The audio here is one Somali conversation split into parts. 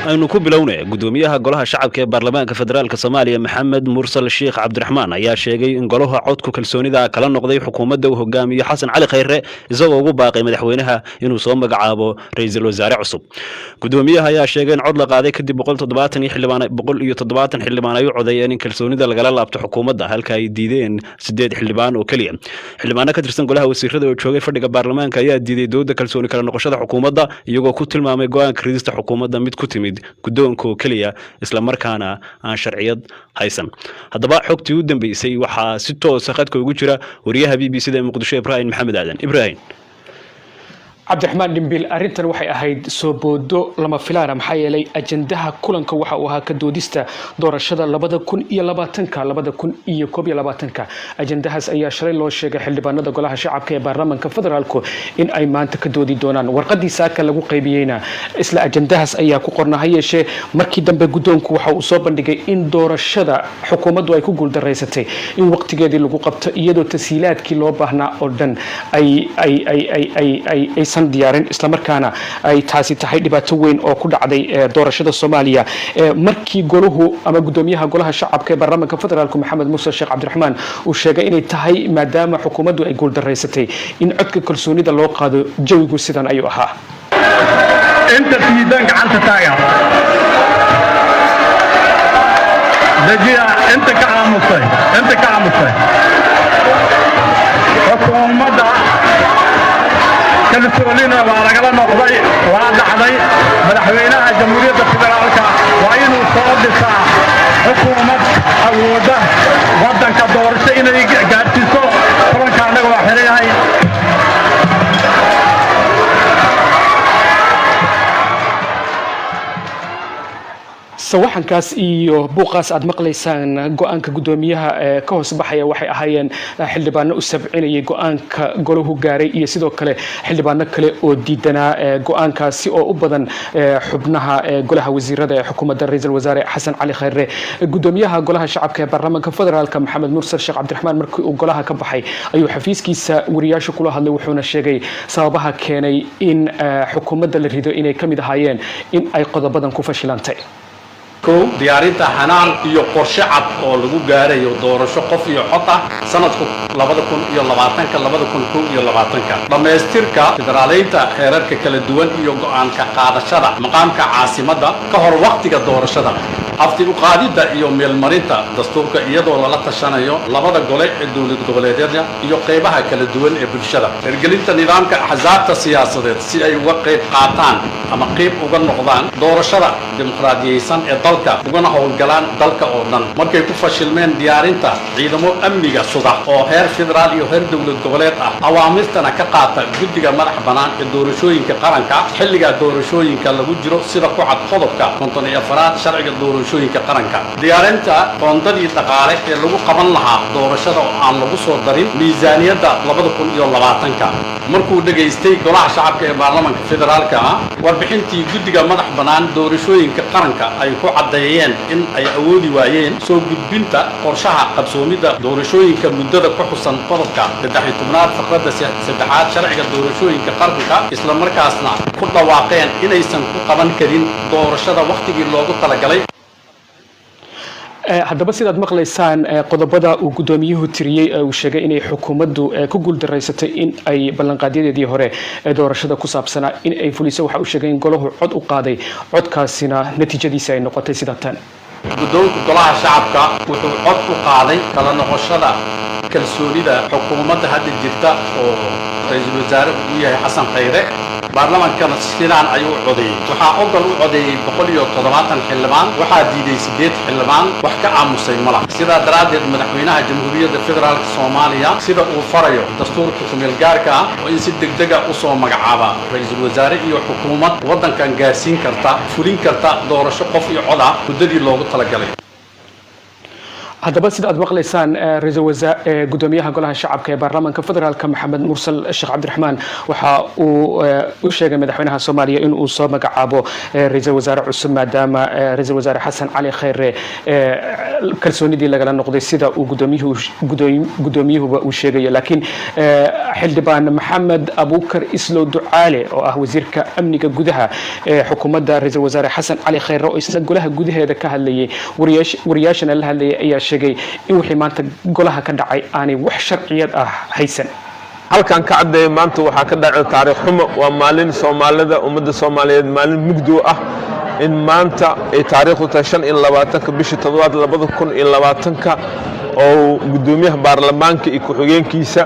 Aynu ku bilowne, gudoomiyaha Golaha Shacabka ee Baarlamaanka Federaalka Soomaaliya, Maxamed Mursal Sheikh Cabdiraxmaan, ayaa sheegay in golaha codku kalsoonida kala noqday xukuumadda uu hogaamiyo Xasan Cali Khayre, isagoo ugu baaqay madaxweynaha inuu soo magacaabo ra-iisul wasaare cusub. Gudoomiyaha ayaa sheegay in cod la qaaday kadib 170 xildhibaan, 170 xildhibaan ay u codeeyeen in kalsoonida lagala laabto xukuumadda, halka ay diideen sideed xildhibaan oo keliya. Xildhibaano ka tirsan golaha wasiirada oo joogay fadhiga baarlamaanka ayaa diiday dooda kalsooni kala noqoshada xukuumadda, iyagoo ku tilmaamay go-aanka ridista xukuumadda mid ku timid guddoonka oo keliya, islamarkaana aan sharciyad haysan. Haddaba, xogtii u dambeysay waxaa si toosa khadka ugu jira wariyaha BBC da ee Muqdisho, Ibraahim Maxamed Aadan. Ibraahim. Cabdiraxmaan Dhimbil, arrintan waxay ahayd soo boodo lama filaana, maxaa yeelay ajandaha kulanka waxa uu ahaa ka doodista doorashada 2020-ka, 2021-ka. Ajandahaas ayaa shalay loo sheegay xildhibaanada Golaha Shacabka ee Baarlamaanka Federaalku in ay maanta ka doodi doonaan. Warqadii saaka lagu qaybiyeyna isla ajandahaas ayaa ku qorna. Ha yeeshee, markii dambe guddoonku waxa uu soo bandhigay in doorashada xukuumaddu ay ku guuldaraysatay in waqtigeedii lagu qabto, iyadoo tasiilaadkii loo baahnaa oo dhan ay ay ay ay ay ay aysan diyaarin, islamarkaana ay taasi tahay dhibaato weyn oo ku dhacday doorashada Soomaaliya. Markii golahu ama gudoomiyaha Golaha Shacabka ee Baarlamaanka Federaalku, Maxamed Mursal Sheekh Cabdiraxmaan, uu sheegay inay tahay maadaama xukuumaddu ay guuldaraysatay in codka kalsoonida loo qaado, jawigu sidan ayuu ahaa. Inta diidan gacanta taaga. Dejiya. Inta ka aamusay, inta ka aamusay. Xukuumadda kalsoonina waa lagala noqday, waa dhacday. Madaxweynaha Jamhuuriyadda Federaalka waa inuu soo dhisaa xukuumad awoodda waddanka doorasho inay gaadhsiiso. Kulanka annaga waa xiran yahay. Sawaxankaas iyo buuqaas aad maqlaysaan, go-aanka guddoomiyaha ee ka hoos baxaya, waxay ahaayeen xildhibaano u sabcinayay go-aanka golahu gaaray iyo sidoo kale xildhibaano kale oo diidanaa go-aankaasi, oo u badan xubnaha golaha wasiirada ee xukuumadda ra-iisul wasaare Xasan Cali Khayre. Guddoomiyaha Golaha Shacabka ee Baarlamaanka Federaalka, Maxamed Mursal Sheekh Cabdiraxmaan, markii uu golaha ka baxay ayuu xafiiskiisa wariyaasha kula hadlay, wuxuuna sheegay sababaha keenay in xukuumadda la rido inay ka mid ahaayeen in ay qodobadan ku fashilantay. Kow, diyaarinta hanaan iyo qorshe cad oo lagu gaarayo doorasho qof iyo cod ah sanadku 2020-ka, 2021-ka. Dhammaystirka federaaleynta heerarka kala duwan iyo go'aanka qaadashada maqaamka caasimadda ka hor wakhtiga doorashada. Afti u qaadidda iyo meelmarinta dastuurka iyadoo lala tashanayo labada gole ee dowlad goboleedyada iyo qaybaha kala duwan ee bulshada. Hirgelinta nidaamka axsaabta siyaasadeed si ay uga qayb qaataan ama qayb uga noqdaan doorashada dimuqraadiyeysan ee dalka, ugana howlgalaan dalka oo dhan. Markay ku fashilmeen diyaarinta ciidamo amniga suga oo heer federaal iyo heer dowlad goboleed ah, awaamirtana ka qaata Guddiga Madax Bannaan ee Doorashooyinka Qaranka xilliga doorashooyinka lagu jiro, sida ku cad qodobka 54aad sharciga doorashooyinka qaranka. Diyaarinta qoondadii dhaqaale ee lagu qaban lahaa doorashada oo aan lagu soo darin miisaaniyadda 2020-ka. Markuu dhegaystay Golaha Shacabka ee Baarlamanka Federaalka ah warbixintii Guddiga Madax Bannaan Doorashooyinka Qaranka ay ku caddeeyeen in ay awoodi waayeen soo gudbinta qorshaha qabsoomidda doorashooyinka muddada ku xusan qodobka 13aad faqradda saddexaad sharciga doorashooyinka qaranka, isla markaasna ku dhawaaqeen inaysan ku qaban karin doorashada wakhtigii loogu talagalay. Haddaba, sidaad maqlaysaan, qodobada uu guddoomiyuhu tiriyey ee uu sheegay inay xukuumaddu ku guuldaraysatay in ay ballanqaadyadeedii hore ee doorashada ku saabsanaa in ay fuliso, waxa uu sheegay in golahu cod u qaaday, codkaasina natiijadiisa ay noqotay sida tan. Guddoonka Golaha Shacabka wuxuu cod u qaaday kala noqoshada kalsoonida xukuumadda hadda jirta oo ra-iisul wasaare uu yahay Xasan Khayre. Baarlamankana sidaan ayuu u codeeyey. Waxaa ogol u codeeyey 170 xildhibaan, waxaa diiday sideed xildhibaan, wax ka aamusay ma laha. Sidaa daraaddeed, madaxweynaha Jamhuuriyadda Federaalka Soomaaliya, sida uu farayo dastuurka kumeelgaarka ah, oo in si degdega usoo magacaaba ra-iisul wasaare iyo xukuumad waddankan gaarsiin karta, fulin karta doorasho qof iyo cod ah muddadii loogu talagalay. Haddaba, sida aad maqlaysaan, ra-iisul wasaar, gudoomiyaha Golaha Shacabka ee Baarlamaanka Federaalka, Maxamed Mursal Sheekh Cabdiraxmaan, waxa uu u sheegay madaxweynaha Soomaaliya in uu soo magacaabo ra-iisul wasaare cusub, maadaama ra-iisul wasaare Xasan Cali Khayre kalsoonidii lagala noqday, sida uu gudoomiyuhuba uu sheegayo. Laakiin xildhibaan Maxamed Abuukar Islow Ducaale, oo ah wasiirka amniga gudaha ee xukuumadda ra-iisul wasaare Xasan Cali Khayre, oo isla golaha gudaheeda ka hadlayay, wariyaashana la hadlayay, ayaa sheegay in wixii maanta golaha ka dhacay aanay wax sharciyad ah haysan. Halkan ka caddeeya, maanta waxaa ka dhacay taariikh xumo. Waa maalin Soomaalida, ummadda Soomaaliyeed, maalin mugdo ah, in maanta ay taariikhdu tahay 25-ka bishii toddobaad 2020-ka, oo guddoomiyaha baarlamaanka iyo ku-xigeenkiisa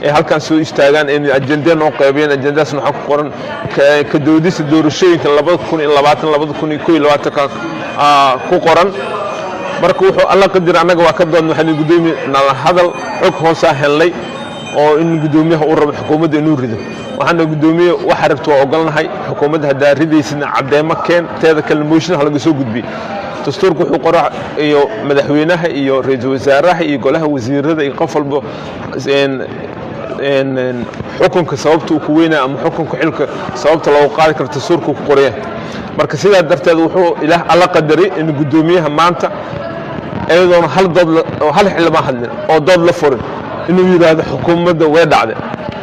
ay halkan soo istaagaan in ajende noo qaybiyeen. Ajendaasna waxaa ku qoran ka doodista doorashooyinka 2020, 2021-ka ku qoran. Marka wuxuu Alla qadira, annaga waa ka doodna. Waxaan guddoomiye nala hadal, xog hoosaa helnay oo in guddoomiyaha uu rabo xukuumadda inuu rido. Waxaana, guddoomiye, waxa rabta waa ogolnahay, xukuumadda haddaa ridaysidna caddeemo keen. Teeda kale, mooshin ha laga soo gudbiyey. Dastuurku wuxuu qora iyo madaxweynaha iyo ra-iisul wasaaraha iyo golaha wasiirada iyo qof walba xukunka sababta uu ku weynaya ama xukunka xilka sababta loogu qaadi karo dastuurku ku qoraya. Marka sidaa darteed wuxuu Ilaah Alla qadaray in guddoomiyaha maanta, iyadoona hal dood oo hal xildhibaan hadlin oo dood la furin, inuu yidhaahdo xukuumadda way dhacday.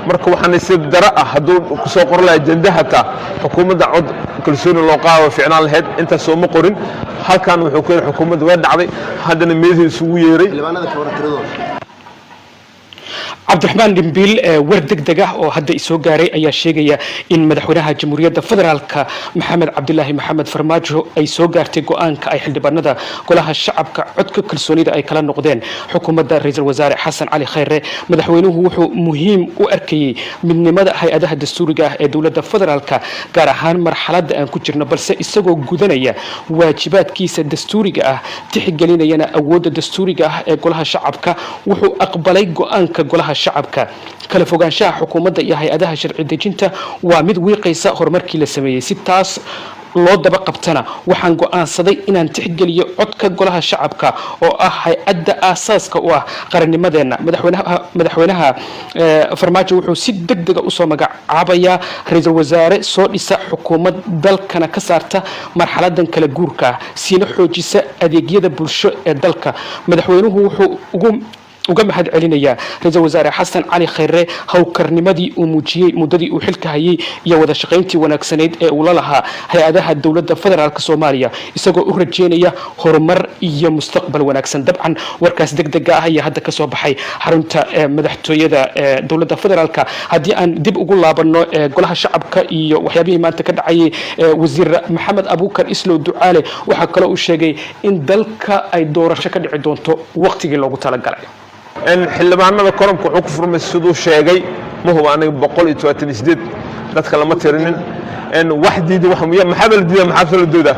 Marka waxaana si dara ah, hadduu kusoo qor lahaa ajenda hataa xukuumadda cod kalsooni loo qaado, fiicnaan lahayd. Intaas sooma qorin. Halkan wuxuu ku yidhi xukuumadda way dhacday, haddana meedii isugu yeeray. Cabdiraxmaan Dhimbiil, war deg deg ah oo hadda isoo gaaray ayaa sheegaya in madaxweynaha Jamhuuriyadda Federaalka, Maxamed Cabdilaahi Maxamed Farmaajo, ay soo gaartay go-aanka ay xildhibaanada Golaha Shacabka codka kalsoonida ay kala noqdeen xukuumadda ra-iisul wasaare Xasan Cali Khayre. Madaxweynuhu wuxuu muhiim u arkayey midnimada hay-adaha dastuuriga ah ee dowladda federaalka, gaar ahaan marxaladda aan ku jirno, balse isagoo gudanaya waajibaadkiisa dastuuriga ah, tixgelinayana awoodda dastuuriga ah ee Golaha Shacabka, wuxuu aqbalay go-aanka Golaha Shacabka. Kala fogaanshaha xukuumadda iyo hay-adaha sharci dejinta waa mid wiiqaysa horumarkii la sameeyey. Si taas loo daba qabtana, waxaan go'aansaday inaan tixgeliyo codka Golaha Shacabka, oo ah hay-adda aasaaska u ah qarannimadeenna. Madaxweynaha Farmaajo wuxuu si deg dega usoo magacaabayaa ra-iisul wasaare soo dhisa xukuumad dalkana ka saarta marxaladan kala guurka ah, siina xoojisa adeegyada bulsho ee dalka. Madaxweynuhu wuxuu uga mahad celinayaa ra-iisul wasaare Xasan Cali Khayre howlkarnimadii uu muujiyey muddadii uu xilka hayay iyo wada shaqayntii wanaagsanayd ee uu la lahaa hay-adaha dowladda federaalka Soomaaliya, isagoo u rajeynaya horumar iyo mustaqbal wanaagsan. Dabcan, warkaas deg dega ah ayaa hadda kasoo baxay xarunta madaxtooyada ee dowladda federaalka. Haddii aan dib ugu laabano Golaha Shacabka iyo waxyaabihii maanta ka dhacayay, wasiir Maxamed Abuukar Islow Ducaale waxaa kaloo uu sheegay in dalka ay doorasho ka dhici doonto waqtigii loogu talagalay. Xildhibaanada koramka wuxuu ku furmay siduu sheegay, ma huba aniga, 178. Dadka lama tirinin. Wax diiday, maxaaba la diidaa? Maxaaba la doodaa?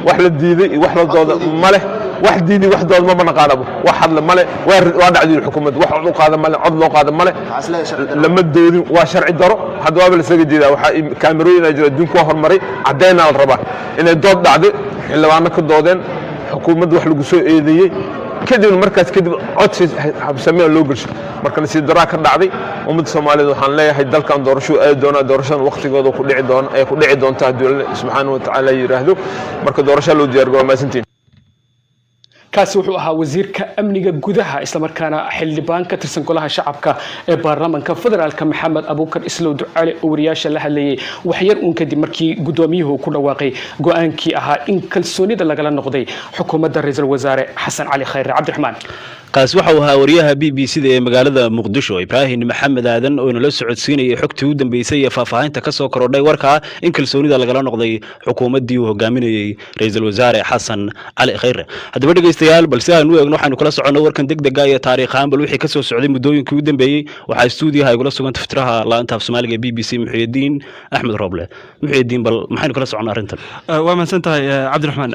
Wax la diiday iyo wax la dooda ma leh. Wax diiday, wax dood maba naqaanabo. Wax hadla male. Waa dhacday xukuumadda. Wax cod u qaada male, cod loo qaada male, lama doodin. Waa sharci daro. Hadda waaba lasaga jeedaa. Waxaa kaamirooyin jira, adduunku waa horumaray. Caddeynaa la rabaa inay dood dhacday, xildhibaano ka doodeen, xukuumadda wax lagu soo eedeeyey, kadibna markaas kadib codsi habsamea loo gelsho. Marka nasiib daraa ka dhacday ummadda Soomaaliyeed. Waxaan leeyahay, dalkan doorashuu aadi doonaa, doorashadan waqtigooda ku dhici doona, ay ku dhici doonta haddii Alle subxaanahu watacaala yidhaahdo. Marka doorashaa loo diyaar garo. Mahadsantiin. Kaasi wuxuu ahaa wasiirka amniga gudaha, islamarkaana xildhibaan ka tirsan Golaha Shacabka ee Baarlamaanka Federaalka, Maxamed Abuukar Islow Ducaale, oo wariyaasha la hadlayay waxyar uun kadib markii gudoomiyuhu ku dhawaaqay go-aankii ahaa in kalsoonida lagala noqday xukuumadda ra-iisul wasaare Xasan Cali Khayre. Cabdiraxmaan. Kaasi waxa uu ahaa wariyaha BBC da ee magaalada Muqdisho, Ibraahim Maxamed Aadan, oo inala socodsiinayay xogtii u dambeysay iyo faahfaahinta ka soo korodhay warkaa in kalsoonida lagala noqday xukuumaddii uu hogaaminayey ra-iisul wasaare Xasan Cali Khayre. Haddaba dhegeystayaal, bal si aanu u eegno waxaynu kala soconno warkan deg dega iyo taariikh ahaan bal wixii ka soo socday muddooyinkii u dambeeyey, waxaa stuudiyaha igula sugan tiftiraha laanta af Soomaaliga ee BBC, Muxyidiin Axmed Roble. Muxyidiin, bal maxaynu kala soconnaa arrintan? Waa mahadsan tahay, Cabdiraxmaan.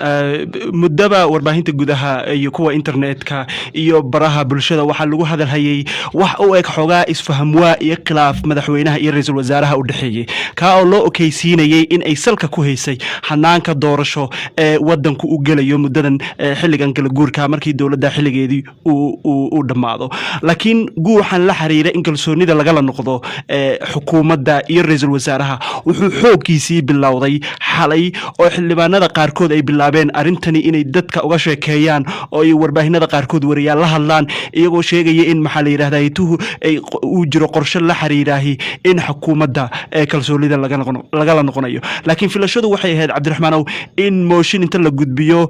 Muddaba warbaahinta gudaha iyo kuwa internetka iyo baraha bulshada waxaa lagu hadalhayay wax u eg xoogaa isfahamwaa iyo khilaaf madaxweynaha iyo ra-iisul wasaaraha u dhexeeyey, kaa oo loo okeysiinayey in ay salka ku haysay xanaanka doorasho ee wadanku u gelayo muddadan xilligan kala. guurka markii dowladda xilligeedii uu dhammaado. Laakiin guuxan la xiriira in kalsoonida lagala noqdo xukuumadda iyo ra-iisul wasaaraha wuxuu xooggiisii bilowday xalay, oo xildhibaanada qaarkood ay bilaabeen arrintani inay dadka uga sheekeeyaan oo ay warbaahinada qaarkood wariyaal la hadlaan, iyagoo sheegaya in, maxaa la yidhahdaa, tuhu uu jiro qorshe la xiriiraahi in xukuumadda kalsoonida lagala noqonayo. Laakiin filashadu waxay ahayd, Cabdiraxmaanow, in mooshin inta la gudbiyo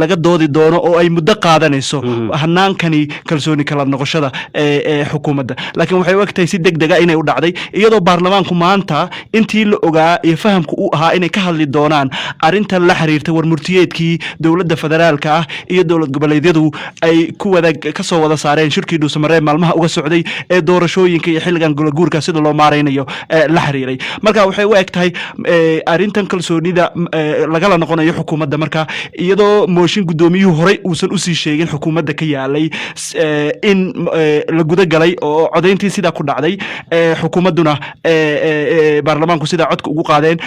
laga doodi doono oo ay muddo qaadanayso hanaankani kalsooni kala noqoshada ee xukuumadda. Laakiin waxay u egtahay si deg dega inay u dhacday, iyadoo baarlamaanku maanta intii la ogaa iyo fahamku u ahaa inay ka hadli doonaan arrintan la xiriirta warmurtiyeedkii dowladda federaalka ah iyo dowlad goboleedyadu ay ku wada kasoo wada saareen shirkii Dhuusamareeb maalmaha uga socday ee doorashooyinka iyo xilligan golaguurka sida loo maaraynayo la xiriiray. Marka waxay u eg tahay arrintan kalsoonida lagala noqonayo xukuumadda, marka iyadoo mooshin guddoomiyuhu horey uusan usii sheegin xukuumadda ka yaalay in la guda galay oo codayntii sidaa ku dhacday, xukuumadduna baarlamaanku sidaa codka ugu qaadeen.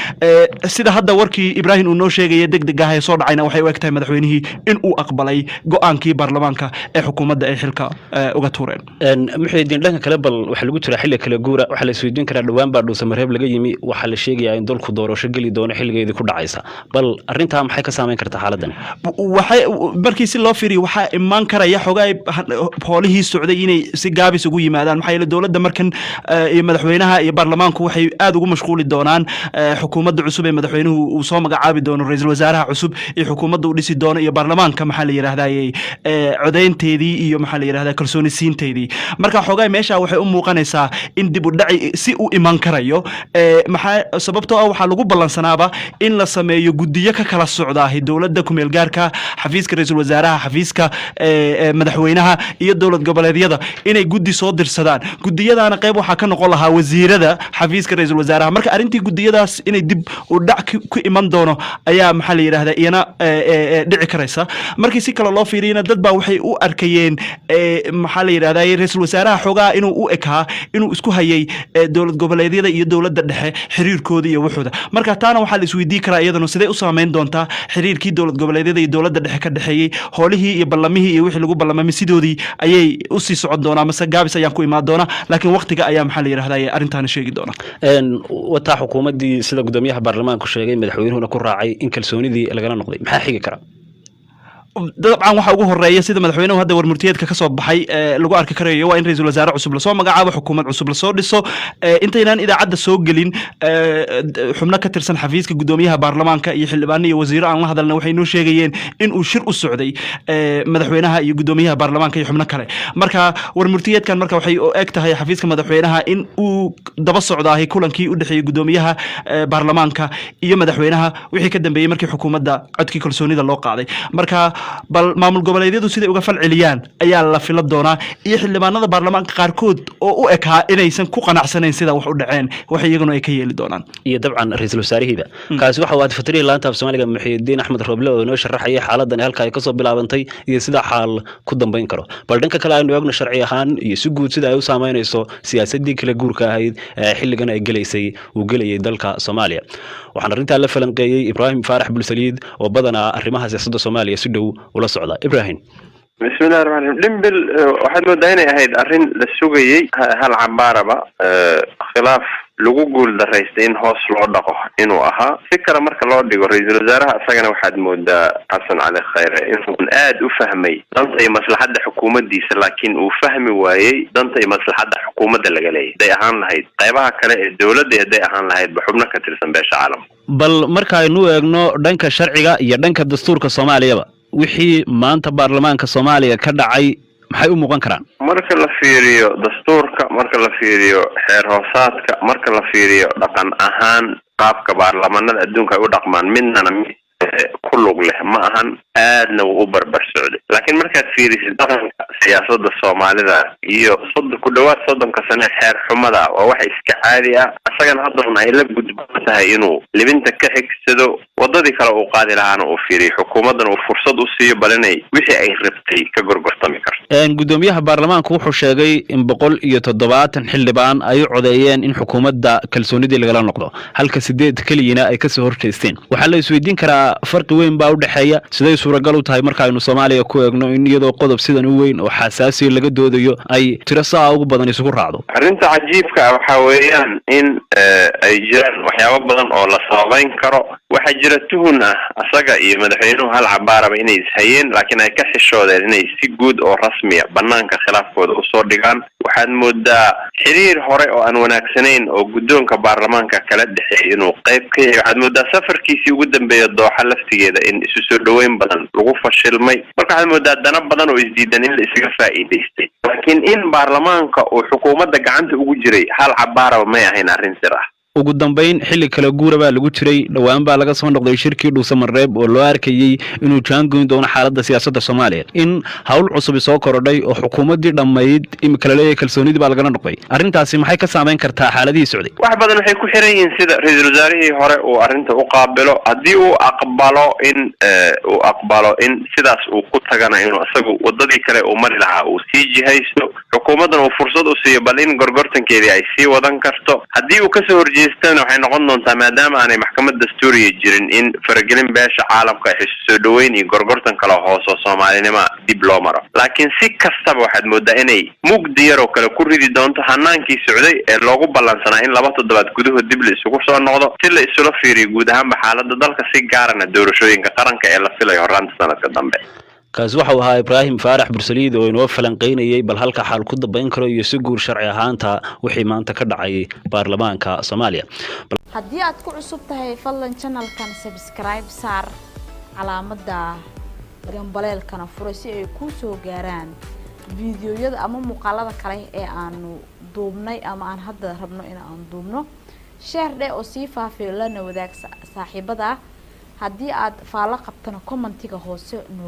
Sida hadda warkii Ibraahim uu noo sheegaya deg deg ah ee soo dhacayna, waxay u eg tahay madaxweynihii in uu aqbalay go'aankii baarlamaanka ee xukuumadda ay xilka uga tuureen. Muxiidiin, dhanka kale bal waxaa lagu jiraa xilli kala guura. Waxaa la isweydiin karaa, dhowaan baa Dhuusamareeb laga yimi, waxaa la sheegayaa in dalku doorasho geli doono xilligeedii ku dhacaysa. Bal arrintaa maxay ka saameyn kartaa xaaladani? Waxay markii si loo fiiriyo, waxaa imaan karaya xogaa hoolihii socday inay si gaabis ugu yimaadaan, maxaa yeele dowladda markan iyo madaxweynaha iyo baarlamaanku waxay aad ugu mashquuli doonaan xukuumadda cusub ee madaxweynuhu uu soo magacaabi doono, ra-iisul wasaaraha cusub iyo xukuumadda uu dhisi doono, iyo baarlamaanka, maxaa la yidhahdaye, codaynteedii iyo, maxaa la yidhahdaa, kalsooni siinteedii. Marka xoogaa meesha waxay u muuqanaysaa in dib u dhaci si u iman karayo. Maxaa sababtoo ah, waxaa lagu ballansanaaba in la sameeyo guddiyo ka kala socdaahi dowladda kumeel gaarka, xafiiska ra-iisul wasaaraha, xafiiska madaxweynaha iyo dowlad goboleedyada, inay guddi soo dirsadaan. Guddiyadaana qayb waxaa ka noqon lahaa wasiirada xafiiska ra-iisul wasaaraha. Marka arrintii guddiyadaas inay dib u dhac ku iman doono ayaa, maxaa la yidhahdaa, iyana dhici karaysa. Markii si kale loo fiiriyana, dad baa waxay u arkayeen, maxaa la yidhahdaa, ra-iisul wasaaraha xoogaa inuu u ekaa inuu isku hayay dowlad goboleedyada iyo dowladda dhexe xiriirkooda iyo wuxuuda. Marka taana waxaa la isweydiin karaa iyaduna sidee u saameyn doontaa xiriirkii dowlad goboleedyada iyo dowladda dhexe ka dhexeeyey, hoolihii iyo ballamihii iyo wixii lagu ballamamay sidoodii ayay usii socon doonaa mase gaabis ayaan ku imaan doonaa? Laakiin waqtiga ayaa, maxaa la yidhahdaa, arrintaana sheegi doona. Wataa xukuumaddii, sida guddoomiyaha baarlamaanku sheegay, madaxweynuhuna ku raacay in kalsoonidii lagala noqday. Maxaa xigi kara? Dabcan waxa ugu horeeya, sida madaxweynuhu hadda warmurtiyeedka ka soo baxay lagu arki karayo, waa in ra-iisul wasaare cusub lasoo magacaabo, xukuumad cusub lasoo dhiso. Intaynaan idaacadda soo gelin, xubno ka tirsan xafiiska guddoomiyaha baarlamaanka iyo xildhibaano iyo wasiiro aan la hadalna waxay noo sheegayeen in uu shir u socday madaxweynaha iyo guddoomiyaha baarlamaanka iyo xubno kale. Marka warmurtiyeedkan marka waxay u eg tahay xafiiska madaxweynaha in uu daba socdaahay kulankii u dhexeeyey guddoomiyaha baarlamaanka iyo madaxweynaha wixii ka dambeeyey markii xukuumadda codkii kalsoonida loo qaaday. Marka bal maamul goboleedyadu siday uga fal celiyaan ayaa la fila doonaa, iyo xildhibaanada baarlamaanka qaarkood oo u ekaa inaysan ku qanacsanayn sida wax u dhaceen, wax iyaguna ay ka yeeli doonaan. Iyo dabcan ra-iisul wasaarihiiba. Kaasi waxa uu adfatirihii laanta af Soomaaliga, Muxiidiin Axmed Roble, oo inoo sharaxaya xaaladan halka ay kasoo bilaabantay iyo sida xaal ku dambayn karo. Bal dhanka kale aynu eegno sharci ahaan iyo si guud sida ay u saameynayso siyaasadii kala guurka ahayd ee xilligan ay gelaysay uu gelayay dalka Soomaaliya. Waxaan arrintaa la falanqeeyey Ibraahim Faarax Bulsaliid, oo badanaa arrimaha siyaasadda Soomaaliya si dhow ula socda. Ibrahim. Bismillahi raxmaan raxiim. Dhimbil, waxaad moodaa inay ahayd arrin la sugayey hal cambaaraba, khilaaf lagu guul daraystay in hoos loo dhaqo inuu ahaa. Si kale marka loo dhigo, ra-iisul wasaaraha isagana waxaad moodaa, Xasan Cali Khayre, inuu aada u fahmay danta iyo maslaxadda xukuumaddiisa, laakiin uu fahmi waayey danta iyo maslaxadda xukuumadda laga leeyahy, hadday ahaan lahayd qaybaha kale ee dowladda, hadday ahaan lahaydba xubno ka tirsan beesha caalamka. Bal marka aynu eegno dhanka sharciga iyo dhanka dastuurka Soomaaliyaba, wixii maanta baarlamaanka Soomaaliya ka dhacay maxay u muuqan karaan? Marka la fiiriyo dastuurka, marka la fiiriyo xeer hoosaadka, marka la fiiriyo dhaqan ahaan qaabka baarlamanada adduunka ay u dhaqmaan, midnana mid ku lug leh ma ahan, aadna wuu u barbar socday. Laakiin markaad fiirisid dhaqanka siyaasadda Soomaalida iyo 30 ku dhawaad 30-ka sane xeer xumada, waa wax iska caadi ah. Isagana haddana ay la gudban tahay inuu libinta ka xigsado, wadadii kale uu qaadi lahaana uu fiiriyo, xukuumaddana uu fursad u siiyo bal inay wixii ay rabtay ka gorgortami karto. Guddoomiyaha baarlamaanku wuxuu sheegay in 170 xildhibaan ay u codeeyeen in xukuumadda kalsoonidii lagala noqdo, halka sideed keliyina ay kasoo horjeesteen. Waxaa la isweydiin karaa, farqi weyn baa u dhexeeya, siday suuragal u tahay marka aynu Soomaaliya ku ku eegno in iyadoo qodob sidan u weyn oo xasaasiya laga doodayo ay tiro saa ugu badan isugu raacdo? Arrinta cajiibka ah waxaa weeyaan in ay jiraan waxyaabo badan oo la sababeyn karo. Waxaa jira tuhun ah asaga iyo madaxweynuhu hal cabaaraba inay ishayeen, laakiin ay ka xishoodeen inay si guud oo rasmiya banaanka khilaafkooda usoo dhigaan. Waxaad moodaa xiriir hore oo aan wanaagsanayn oo guddoonka baarlamaanka kala dhexeeyay inuu qayb ka yahay. Waxaad moodaa safarkiisii ugu dambeeya Dooxa laftigeeda in isu soo dhoweyn badan lagu fashilmay. Marka waxaad moodaa dana badan oo isdiidan in la isaga faa'iidaystay, laakiin in baarlamaanka uu xukuumadda gacanta ugu jiray hal cabaaraba may ahayn arrin sir ah. Ugu dambayn, xilli kala guura baa lagu jiray. Dhowaan baa laga soo noqday shirkii Dhuusamareeb oo loo arkayey inuu jaangoyn doono xaaladda siyaasadda Soomaaliya. In hawl cusubi soo korodhay oo xukuumaddii dhammayd imika la leeyahay kalsoonidii baa lagala noqday, arrintaasi maxay ka saameyn kartaa xaaladihii socday? Wax badan waxay ku xiran yihiin sida ra-iisul wasaarihii hore uu arrinta u qaabilo. Haddii uu aqbalo in sidaas uu ku tagana, inuu isagu wadadii kale uu mari lahaa uu sii jihaysto, xukuumaddan uu fursad u siiyo bal in gorgortankeedii ay sii wadan karto. Haddii uu kasoo horjeestana, waxay noqon doontaa, maadaama aanay maxkamad dastuuriya jirin, in faragelin beesha caalamka, isu soo dhaweyn iyo gorgortan kale hoosoo soomaalinima dib loo maro. Laakiin si kastaba waxaad moodaa inay mugdi yaroo kale ku ridi doonto hanaankii socday ee loogu ballansanaa in 2 toddobaad gudahood dib la isugu soo noqdo si la isula fiiriyo guud ahaanba xaaladda dalka, si gaarana doorashooyinka qaranka ee la filayo horraanta sanadka dambe. Kaasi waxau ahaa Ibraahim Faarax Bursaliid oo inoo falanqaynayay bal halka xaal ku dambayn karo iyo si guur sharci ahaanta wixii maanta ka dhacay baarlamaanka Soomaaliya. Haddii aad ku cusub tahay, fadlan channelkan subscribe saar, calaamada gambaleelkana fura si ay kuu soo gaaraan fiidiyoyada ama muuqaalada kale ee aanu duubnay ama aan hadda rabno in aan duubno. Share dheh oo sii faafiyo, lana wadaag saaxiibada. Haddii aad faallo qabtana, commentiga hoose noo